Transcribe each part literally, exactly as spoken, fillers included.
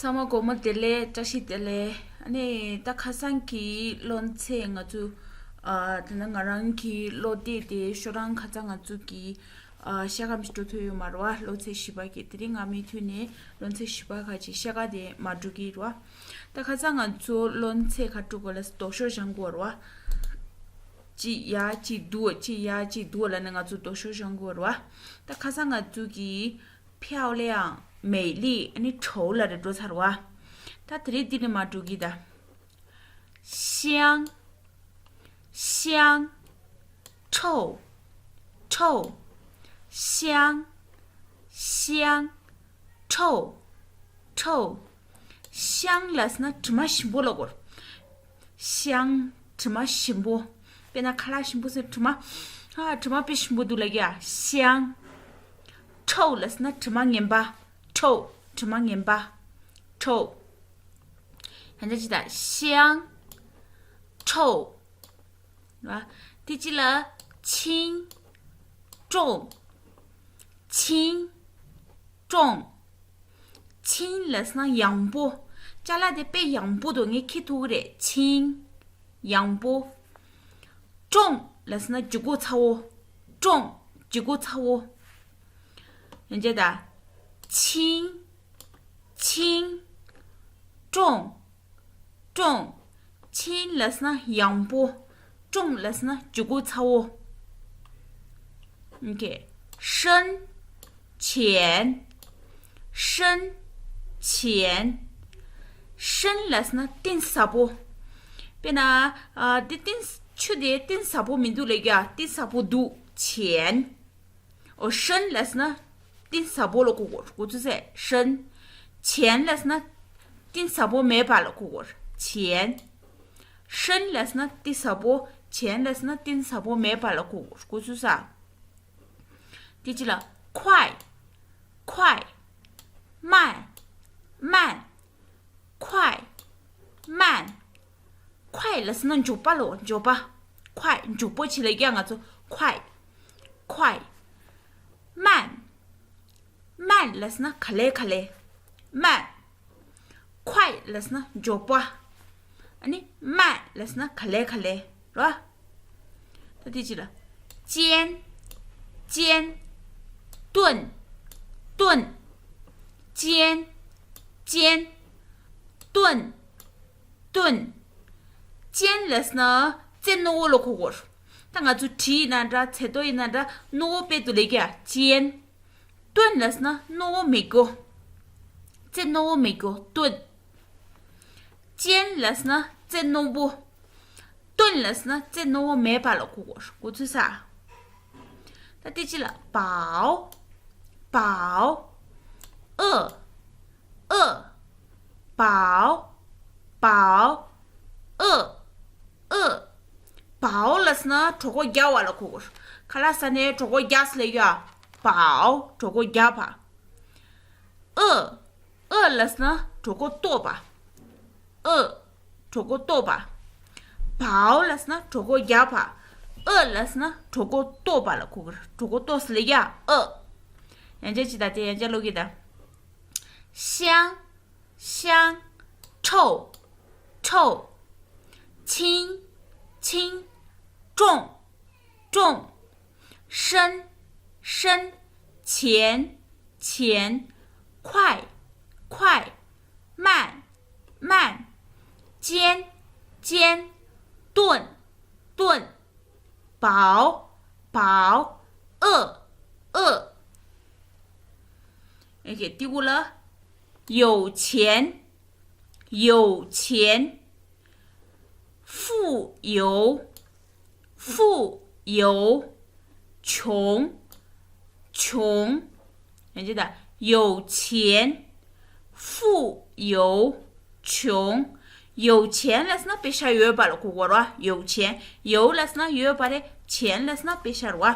ཚང་མ་དགོང་མོ་བདེ་ལེགས། བཀྲ་ཤིས་བདེ་ལེགས། ཨ་ནི་ད་ཁ་སང་གི་སློབ་ཚན་ང་ཚོ་ཨ་དེ་ན་ང་རང་གི་སློབ་དེབ་དེ་ཤོག་གྲངས་ཁ་སང་ང་ཚོ་གི་ཨ་ཤ་ཀ་མི་འགྲོ་ཐུབ་ཡོད་མ་རེད་བ། སློབ་ཚན་བཞི་པ་གི་དེ་རིང་ང་མུ་མཐུད་ནས་སློབ་ཚན་བཞི་པ་ཁ་ཅིག་ཤ་ཀ་དེ་མ་འགྲོ་གི་རེད་བ། ད་ཁ་སང་ང་ཚོ་སློབ་ཚན་ཁ་དྲུག་གོ་ལ་ལྡོག་ཕྱོགས་སྦྱང་དགོས་རེད་བ། གཅིག་ཡ་གཅིག་འདུག་གཅིག་ཡ་གཅིག་འདུག་ལ་ནི་ང་ཚོ་ལྡོག་ཕྱོགས་སྦྱང་དགོས་རེད་བ། ད་ཁ་སང་ང་ཚོ་གི 漂亮། 美丽། ཨ་ནི་丑ལ་རེ་འགྲོ་ཚར་བ། ད་དེ་རིང་འདི་ནས་མ་འགྲོ་གི་ད། 香། 香། 臭། 臭། 香。 香། 臭။ 臭། 香ལབ་ཟེར་ན་དྲི་མ་ཞིམ་པོ་ལ་གོ། 香། དྲི་མ་ཞིམ་པོ། དཔེར་ན་ཁ་ལག་ཞིམ་པོ་ཟེར་དྲི་མ། ཨ་དྲི་མ་དཔེ་ཞིམ་པོ་འདུག་ལབ་ཀྱི་ཡ། 香། 臭ལབ་ཟེར་ན་དྲི་མ་ངན་པ། 臭། དྲི་མ་ངན་པ། 臭། ཡང་བསྐྱར་ཅིག་ད། 香། 臭། ར། དེ་གཅིག་ལ། 轻། 重། 轻། 重། 轻ལབ་ཟེར་ན་ཡང་པོ། ཅ་ལག་དེ་དཔེ་ཡང་པོ་འདུག་ངས་ཁྱེར་ཐུབ་ཀྱི་རེད། 轻། ཡང་པོ། 重ལབ་ཟེར་ན་ལྗིད་ཁོག་ཚ་བོ། 重། ལྗིད་ཁོག་ཚ་བོ། ཡང་བསྐྱར་ད། 轻། 轻། 重། 重། 轻ལབ་ཟེར་ན་ཡང་པོ། 重ལབ་ཟེར་ན་ལྗིད་ཁོག་ཚ་བོ། ཨོ་ཁེ། 深། 浅། 深། 浅། 深ལབ་ཟེར་ན་གཏིང་ཟབ་པོ། དཔེར་ན་ཨ་འདི་གཏིང་ཆུ་དེ་གཏིང་ཟབ་པོ་མི་འདུག་ལབ་ཀྱི་ཡ། གཏིང་ཟབ་པོ་འདུག 浅། འོ། 深ལབ་ཟེར་ན་གཏིང་ཟབ་པོ་ལ་གོ་དགོས། གོ་ཚུལ་ཟེར། 深། 浅ལབ་ཟེར་ན་གཏིང་ཟབ་པོ་མེད་པ་ལ་གོ་དགོས། 浅། 深ལབ་ཟེར་ན་གཏིང་ཟབ་པོ། 浅ལབ་ཟེར་ན་གཏིང་ཟབ་པོ་མེད་པ་ལ་གོ་དགོས། གོ་ཚུལ་ཟེར། དེ་གཅིག་ལ། 快། 快། 慢། 慢། 快། 慢། 快ལབ་ཟེར་ན་མགྱོགས་པ་ལོ། མགྱོགས་པ། 快། མགྱོགས་པོ་བྱེད་ལབ་ཀྱི་ཡ་ང་ཚོ། 快། 快། 慢། 慢ལབ་ཟེར་ན་ག་ལེ་ག་ལེ། 慢། 快ལབ་ཟེར་ན་མགྱོགས་པ། ཨ་ནི་慢ལབ་ཟེར་ན་ག་ལེ་ག་ལེ། རོ། ད་དེ་གཅིག་ལ། 尖། 尖། 钝། 钝། 尖། 尖། 钝། 钝། 尖ལབ་ཟེར་ན་རྩེ་རྣོ་བོ་ལ་གོ་དགོས། ད་ང་ཚོ་གྲི་ཡིན་ན་འདྲ། ཚེ་ཏོ་ཡིན་ན་འདྲ། རྣོ་བོ་དཔེ་འདུག་ལབ་ཀྱི་ཡ། 尖། 钝ལབ་ཟེར་ན་རྣོ་བོ་མི་དགོས། རྩེ་རྣོ་བོ་མི་དགོས། 钝། 尖ལབ་ཟེར་ན་རྩེ་རྣོ་བོ། 钝ལབ་ཟེར་ན་རྩེ་རྣོ་བོ་མེད་པ་ལ་གོ་དགོས། གོ་ཚུལ་ཟེར། ད་དེ་གཅིག་ལ། 薄། 薄། 薄། 薄། 薄། 薄། 薄། 薄། 薄ལབ་ཟེར་ན་གྲོད་ཁོག་རྒྱགས་པ་ལ་གོ་དགོས། ཁ་ལག་ཟ་ནས་གྲོད་ཁོག་རྒྱགས་ལབ་ཀྱི་ཡ། 薄། གྲོད་ཁོག་རྒྱགས་པ། 饿། 饿ལབ་ཟེར་ན་གྲོད་ཁོག་ལྟོགས་པ། 饿། གྲོད་ཁོག་ལྟོགས་པ། 饱ལབ་ཟེར་ན་གྲོད་ཁོག་རྒྱགས་པ། 饿ལབ་ཟེར་ན་གྲོད་ཁོག་ལྟོགས་པ་ལ་གོ་གི་རེད། གྲོད་ཁོག་ལྟོགས་ཟེར་ལབ་ཀྱི་ཡ། 饿། ཡང་བསྐྱར་ཅིག་ད་དེ་ཡང་བསྐྱར་ཀློག་གི་ད། 香། 香། 臭། 臭། 轻། 轻。 重。 重。 深。 深。 浅。 浅。 快。 快。 慢。 慢。 尖。 尖。 钝。 钝。 薄。 薄。 饿。 饿。 OK，第五了。 有钱。 有钱。 富有。 富有。 穷。 穷。 还记得，有钱。 富有。 穷。 有钱ལབ་ཟེར་ན་པེ་ཤ་ཡོད་པ་ལ་གོ་གོ་ར། 有钱། 有ལབ་ཟེར་ན་ཡོད་པ་རེད། 钱ལབ་ཟེར་ན་པེ་ཤ་རེད་བ།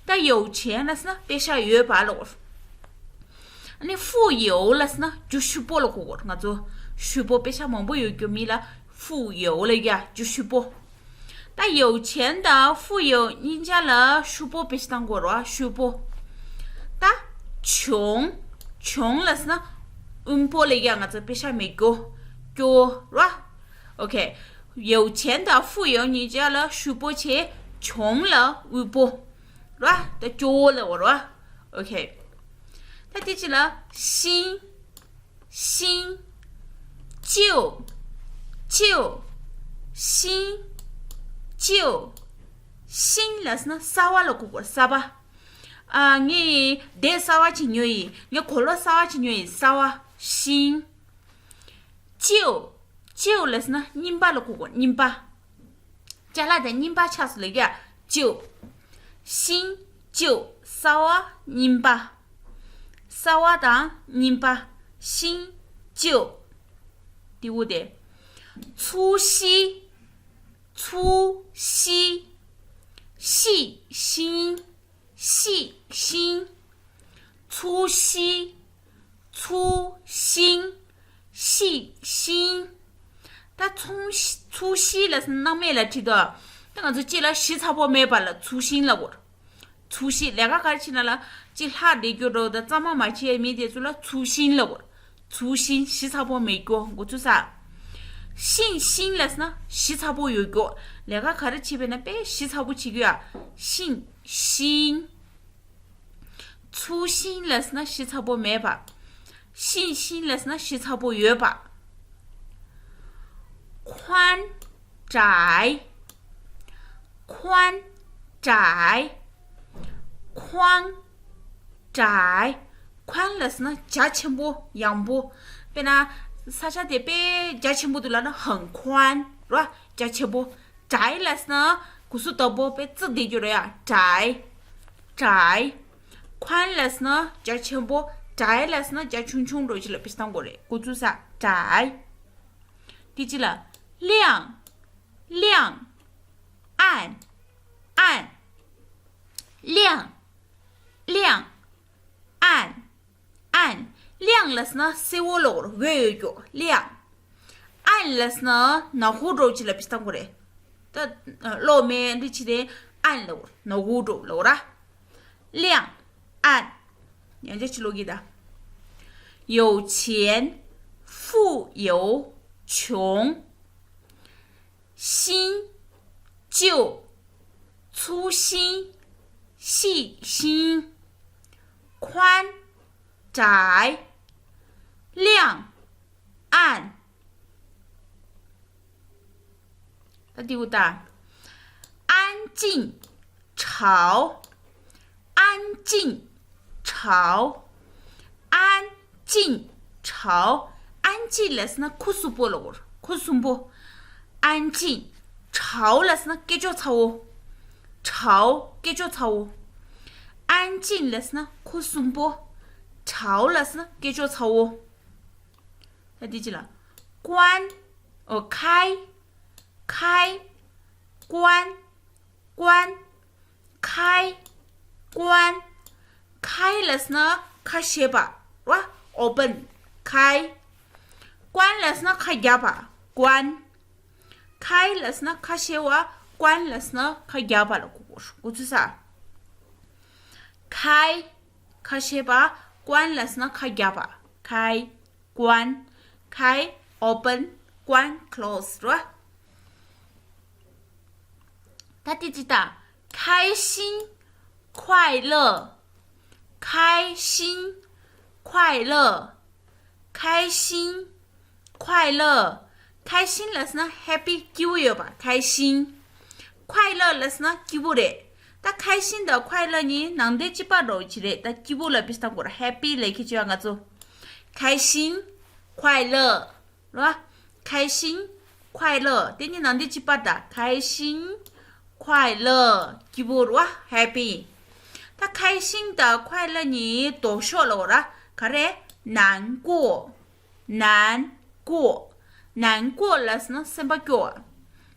ད་有钱ལབ་ཟེར་ན་པེ་ཤ་ཡོད་པ་ལ་གོ། ཨ་ནི་富有ལབ་ཟེར་ན་རྒྱུ་ཤུགས་པོ་ལ་གོ་གོ་ར། ང་ཚོ་ཤུགས་པོ་པེ་ཤ་མང་པོ་ཡོད་རྒྱུ་མི་ལ་富有ལབ་ཀྱི་ཡ། རྒྱུ་ཤུགས་པོ། ད་有钱དང་富有གཉིས་ཆ་ལ་ཤུགས་པོ་དཔེ་ཞིག་བཏང་དགོས་རེད་བ། ཤུགས་པོ། ད་穷། 穷ལབ་ཟེར་ན་ དབུལ་པོ་ལབ་ཡག་ང་ཚོ་དཔེ་ཆ་མེད་རྒྱུ། སྐྱོ་བོ་ར། ཨོ་ཁེ། 有钱的富有 གཉིས་ཆ་ལ་ཧྲིལ་པོ་བྱས། 穷了དབུལ་པོ་ར། ད་སྐྱོ་བོ་ལབ་པ་ར། ཨོ་ཁེ། ད་དེ་གཅིག་ལ་新 新 旧 旧 新 旧 新 ལབ་ན་གསར་པ་ལ་གོ་དགོས། གསར་པ། ཨ། ངས་དེབ་གསར་པ་ཅིག་ཉོས་ཡིན། ངས་གོས་ལོག་གསར་པ་ཅིག་ཉོས་ཡིན། གསར་པ། 新 旧 旧 ལབ་ན་རྙིང་པ་ལ་གོ་དགོས། རྙིང་པ། ཅ་ལག་དེ་རྙིང་པ་ཆགས་སོང་ལབ་ཡག 旧 新 旧 གསར་པ་རྙིང་པ། གསར་པ་དང་རྙིང་པ། 新 旧 དེ་འོ་དེ། 初息 初息 ཤི་ཤིང་། 细心 初息 初心 ཤི་ཤིང་། ད་初息 初息 ལབ་ན་སྣང་མེད་ལ་བྲིས་དོ། ད་ང་ཚོ་སྤྱི་ལ་ཞི་ཚགས་པོ་མེད་པ་ལ་初心 ལབ་དགོས། 初息 ལས་ཀ་ག་རེ་བྱེད་ན་ལ་ཅིག་ལྷག་བསྡད་རྒྱུ་འདྲ་བོ་དང་གཙང་མ་མ་བྱས་མི་དེ་ཚོ་ལ་初心 ལབ་དགོས། 初心 ཞི་ཚགས་པོ་མེད་རྒྱུ། འགོ་ཚུགས་ས། 信心 ལབ་ན་ཞི་ཚགས་པོ་ཡོད་རྒྱུ། ལས་ཀ་ག་རེ་བྱེད་པས་ན་དཔེ་ཞི་ཚགས་པོ་བྱེད་རྒྱུ་ཡ། 信心 初心 ལབ་ན་ཞི་ཚགས་པོ་མེད་པ། 信心 ལབ་ན་ཞི་ཚགས་པོ་ཡོད་པ། 宽窄 宽窄 宽窄 宽 ལབ་ན་རྒྱ་ཆེན་པོ། ཡངས་པོ། དཔེར་ན་ས་ཆ་དེ་དཔེ་རྒྱ་ཆེན་པོ་འདུག་ལབ་ན་很宽 ར། རྒྱ་ཆེན་པོ། 窄 ལབ་ན་གུ་སུ་དོ་པོ་དཔེ་བཙུགས་བསྡད་རྒྱུ་རེད་ཡ། 窄 窄 宽 ལབ་ན་རྒྱ་ཆེན་པོ། 窄 ལབ་ན་རྒྱ་ཆུང་ཆུང་འདྲ་བོ་ཅིག་ལ་དཔེ་བཏང་དགོས་རེད། འགོ་ཚུགས་ས། 窄 དེ་གཅིག་ལ། 亮 亮 暗 暗 亮 亮 暗 暗 亮 ལབ་ན་སེར་པོ་ལབ་དགོས་རེད། འོད་ཡོད་རྒྱུ། 亮 暗 ལབ་ན་ནག་པོ་འདྲ་བོ་ཅིག་ལ་དཔེ་བཏང་དགོས་རེད། ད་གློག་མེ་འདི་ཅི་རེད། 暗 ལབ་དགོས་རེད། ནག་པོ་འདྲ་བོ་ལབ་དགོས་ར། 亮 暗 ཡང་བསྐྱར་ཅིག་ཀློག་གི་ད། 有钱 富有 穷 新 旧 初心 细心 宽 窄 亮 暗 ད་འདི་འུ་ད། 安静 潮 安静 潮 安静 潮 安静 ལབ་ན་ཁུ་སིམ་པོ་ལབ་དགོས། ཁུ་སིམ་པོ། 安静 潮 ལབ་ན་སྐད་ཅོར་ཚ་བོ། 潮 སྐད་ཅོར་ཚ་བོ། 安静 ལབ་ན་ཁུ་སིམ་པོ། 潮 ལབ་ན་སྐད་ཅོར་ཚ་བོ། ད་འདི་ཅི་ལ། 关 ཨོ། 开 开 关 关 开 关 开 ལབ་ན་ཁ་ཕྱེ་བ་ར། open 开 关 ལབ་ན་ཁ་རྒྱབ་པ། 关 开 ལབ་ན་ཁ་ཕྱེ་བ། 关 ལབ་ན་ཁ་རྒྱབ་པ་ལ་གོ་དགོས། འགོ་ཚུགས་ས། 开 ཁ་ཕྱེ་བ། 关 ལབ་ན་ཁ་རྒྱབ་པ། 开 关 开 open 关 close ར། ད་དེ་ཅི་ད། 开心 快乐 开心 快乐 开心 快乐 开心 ལབ་ན་happy སྐྱིད་པོ་ཡོད་པ། 开心 快乐 ལབ་ན་སྐྱིད་པོ་རེད། ད་开心 དང་快乐 གཉིས་ནང་དོན་གཅིག་པ་འདྲ་བོ་ཅིག་རེད། ད་སྐྱིད་པོ་ལ་དཔེ་བཏང་དགོས་ར། happy ལབ་ཁྱེད་ཚོས་ང་ཚོ། 开心 快乐 ར། 开心 快乐 དེ་གཉིས་ནང་དོན་གཅིག་པ་ད། 开心 快乐 སྐྱིད་པོ་ར། happy། ད་开心 དང་快乐 གཉིས་ལྡོག་ཕྱོགས་ལབ་དགོས་ར། ག་རེ། 难过 难过 难过 ལབ་ན་སེམས་པ་སྐྱོ་བ།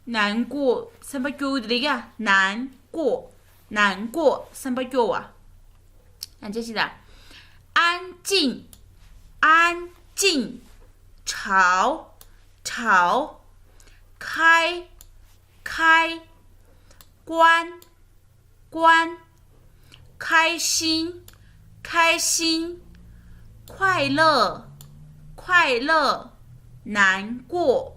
难过 སེམས་པ་སྐྱོ་བོ་དེ་རེད་ཡ། 难过 难过 སེམས་པ་སྐྱོ་བ། ཡང་ཅི་ཞིག་ད། 安静 安静 潮 潮 开 开 关 关 开心 开心 快乐快乐，难过，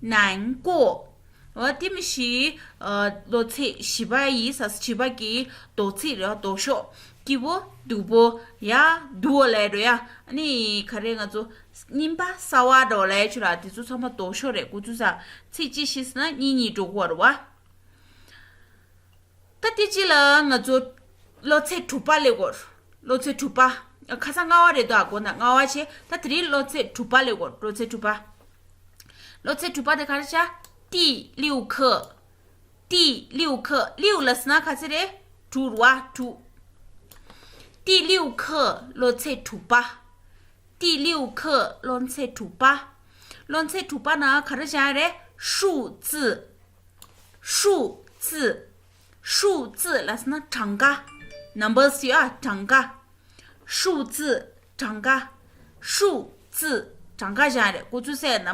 难过。འོ་དེ་མི་ཤེས། ཨ། གློ་ཚད་བཞི་པ་ཡིན་ས། བཞི་པ་གི་ལྡོག་ཚིག་རེད། ལྡོག་ཕྱོགས། སྐྱིད་པོ་སྡུག་པོ། ཡ་སྡུག་པོ་ལབ་འགྲོ་ཡ། ཨ་ནི་ག་རེ་ང་ཚོ་སྙིམ་པ་སྲ་བ་འདྲ་ལབ་ཆོག་ར། དེ་ཚོ་ཚང་མ་ལྡོག་ཕྱོགས་རེད། འགོ་ཚུགས་ས་ཚིག་གཅིག་བཤད་ཟེར་ན་གཉིས་གཉིས་འགྲོ་གི་ཡོད་རེད་བ། ད་དེ་རྗེས་ལ་ང་ཚོ་གློ་ཚད་དྲུག་པ་སླེབས་ཡོད། གློ་ཚད་དྲུག་པ། ཁ་སང་ལྔ་པ་རེད་འདུག་ཨ། གོ་ན་ལྔ་པ་བྱས། ད་དེ་རིང་གློ་ཚད་དྲུག་པ་སླེབས་ཡོད། གློ་ཚད་དྲུག་པ། གློ་ཚད་དྲུག་པ་དེ་ག་རེ་བྱ། 第六课། 第六课། 六ལབ་ཟེར་ན་ག་ཚོད་རེད། དྲུག་རེད་བ། དྲུག第六课། གློ་ཚད་དྲུག་པ། 第六课། གློ་ཚད་དྲུག་པ། གློ་ཚད་དྲུག་པ་ན་ག་རེ་བྱ་ཡ་རེད། 数字། 数字། 数字ལབ་ཟེར་ན་གྲངས་ཀ། numbers ཡོད་ཨ། གྲངས་ཀ། 数字། གྲངས་ཀ། 数字། གྲངས་ཀ་བཞག་རེད། འགོ་ཚུགས་ས་ན་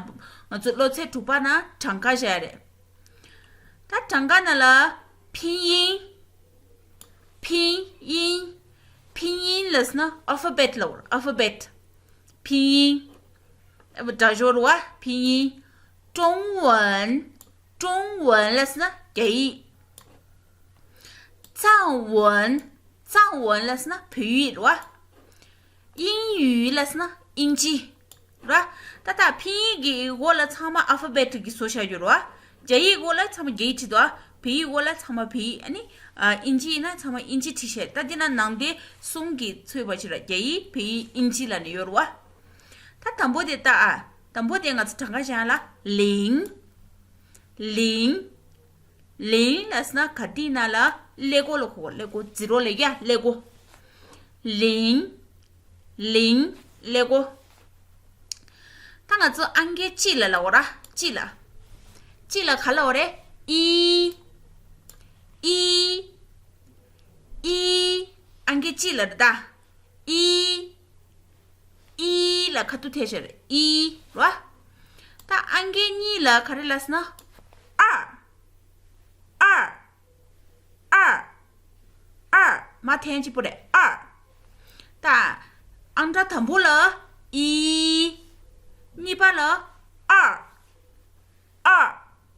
ང་ཚོ་གློ་ཚད་དྲུག་པ་ན་གྲངས་ཀ་བཞག་རེད། ད་གྲངས་ཀ་ནང་ལ་拼音། 拼音། 拼音ལབ་ཟེར་ན་alphabet ལབ་རེད། alphabet། 拼音། ཨ། སྒྲ་སྦྱོར་བ། 拼音། 中文། 中文ལབ་ཟེར་ན་རྒྱ་ཡིག། 藏文། 藏文ལབ་ཟེར་ན་བོད་ཡིག་རེད་བ། 英语ལབ་ཟེར་ན་དབྱིན་ཇི་རེད་བ། ད་ལྟ་拼音གི་འོག་ལ་ཚང་མ་alphabet གི་བཟོ་བྱ་རྒྱུ་རེད་བ། རྒྱ་ཡིག་འོག་ལ་ཚང་མ་རྒྱ་ཡིག་བྲིས་འདུག་བ། བོད་ཡིག་འོག་ལ་ཚང་མ་བོད་ཡིག་ཨ་ནི། ཨ། དབྱིན་ཇི་ཡིན་ན་ཚང་མ་དབྱིན་ཇི་བྲིས་བྱས། ད་འདི་ན་ནང་དེ་གསུམ་གྱིས་ཚོས་པ་ཕྱིར་རྒྱ་ཡིག་བོད་ཡིག་དབྱིན་ཇི་ལབ་ནས་ཡོད་རེད་བ། ད་དང་པོ་དེ་ལྟ་ཨ། དང་པོ་དེ་ང་ཚོ་གྲངས་ཀ་བཞག་ལ། 零། 零། 零ལབ་ཟེར་ན་ག་དེ་ན་ལ་ཀླད་ཀོར་ལ་གོ། ཀླད་ཀོར། zero ལབ་ཀྱི་ཡ། ཀླད་ཀོར། 零། 零། ཀླད་ཀོར། ད་ང་ཚོ་ཨང་ཀི་གཅིག་ལ་ལབ་འོ་ར། གཅིག་ལ། གཅིག་ལ་ག་ལབ་འོ་རེད། 一། 一། 一། ཨང་ཀི་གཅིག་ལ་རེད་ད། 一། 一ལ་ཁ་ཐུག་ཐེབས་བྱས་རེད། 一རེད་བ། ད་ཨང་ཀི་གཉིས་ལ་ག་རེ་ལབ་ཟེར་ན། 二། 二། 二། 二མ་འཐེན་གཅིག་པོ་རེད། 二། ད་ཨང་སྒྲ་དང་པོ་ལ་一། གཉིས་པ་ལ་二། 二།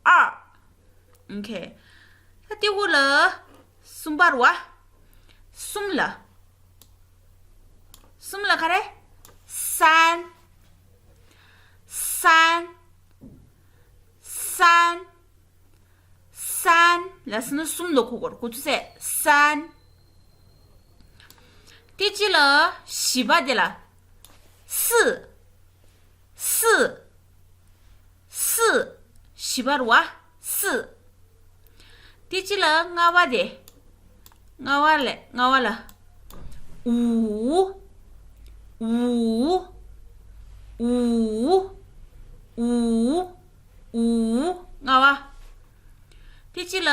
二། ཨོ་ཁེ། ད་དེ་འོག་ལ་གསུམ་པ་རེད་བ། གསུམ་ལ། གསུམ་ལ་ག་རེ། 三། 三། 三། 三ལབ་ཟེར་ན་གསུམ་ལ་གོ་དགོས་རེད། འགོ་ཚུགས་ས། 三། དེ་རྗེས་ལ་བཞི་པ་དེ་ལ། 四། 四། 四། བཞི་པ་རེད་བ། 四། དེ་རྗེས་ལ་ལྔ་པ་དེ། ལྔ་པ་ལ། ལྔ་པ་ལ། 五། 五། 五། 五། 五། ལྔ་པ། དེ་རྗེས་ལ།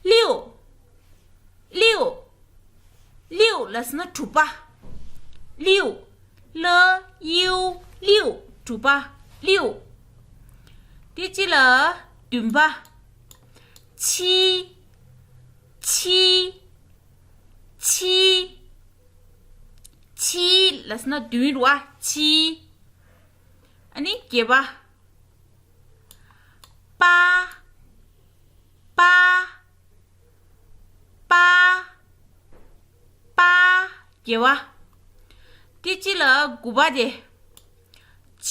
六། 六། 六ལབ་ཟེར་ན་དྲུག་པ། 六། ལ་ཡུ་ལིའུ། དྲུག་པ། 六། དེ་རྗེས་ལ་བདུན་པ། 七། 七། 七། 七ལབ་ཟེར་ན་བདུན་རེད་བ། 七། ཨ་ནི་བརྒྱད་པ། 八། 八། 八། 八། བརྒྱད་པ། དེ་རྗེས་ལ་དགུ་པ་དེ། 九།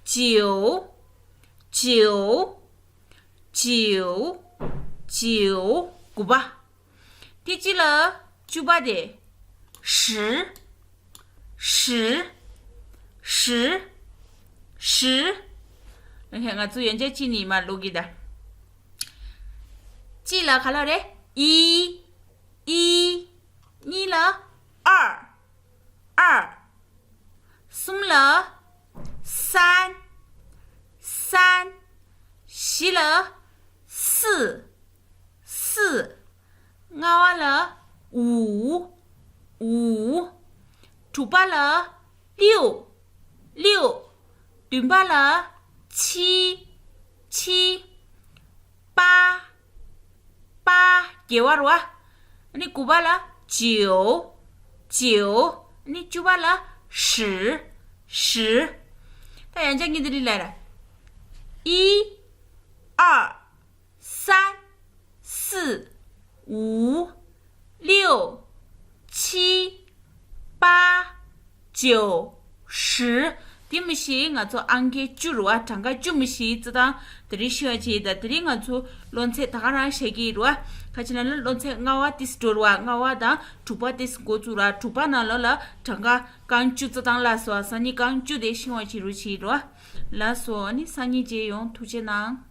九། 九། 九། 九། དགུ་པ། དེ་རྗེས་ལ་བཅུ་པ་དེ། 十། 十། 十། 十། ལགས་སོ། ང་ཚོ་ཡན་ཆད་གཅིག་ནས་མར་ཀློག་གི་ད། གཅིག་ལ་ག་ལབ་རེད། 一། 一། གཉིས་ལ། 二། 二། གསུམ་ལ། 三། 三། བཞི་ལ། 四། 四། ལྔ་པ་ལ། 五། 五། དྲུག་པ་ལ། 六། 六། བདུན་པ་ལ། 七། 七། 八། 八། བརྒྱད་པ་རེད་བ། ཨ་ནི་དགུ་པ་ལ། 九། 九། ནི་བཅུ་པ་ལ་ཧྲི། ཧྲི། ད་ཡང་བསྐྱར་ངས་འདི་རིགས་ལ་ར། 一、二、三、四、五、六、七、八、九、十། དེ་མི་ཤེས། ང་ཚོ་ཨང་ཀི་བཅུ་རུ་བ། གྲངས་ཀ་བཅུ་མི་ཤེས་ཙི་དང་། དེ་རིང་ཤེས་པ་བྱེད། ད་དེ་རིང་ང་ཚོ་སློབ་ཚན་ད་ག་རང་བཤད་ཀྱི་རུ་བ། ཁ་ཅིག་ན་ལ་སློབ་ཚན་ལྔ་བ་ཏིས་འགྲོ་རུ་བ། ལྔ་བ་དང་དྲུག་པ་ཏིས་འགོ་བཙུགས་ར། དྲུག་པ་ནང་ལོ་ལ་གྲངས་ཀ་རྐང་བཅུ་ཙི་དང་ལ་སོ། སང་ཉིན་རྐང་བཅུ་དེ་ཤེས་པ་བྱེད་རུ་བྱེད་རུ་བ། ལ་སོ། ཨ་ནི་སང་ཉིན་མཇལ་ཡོང་། ཐུགས་རྗེ་གནང་།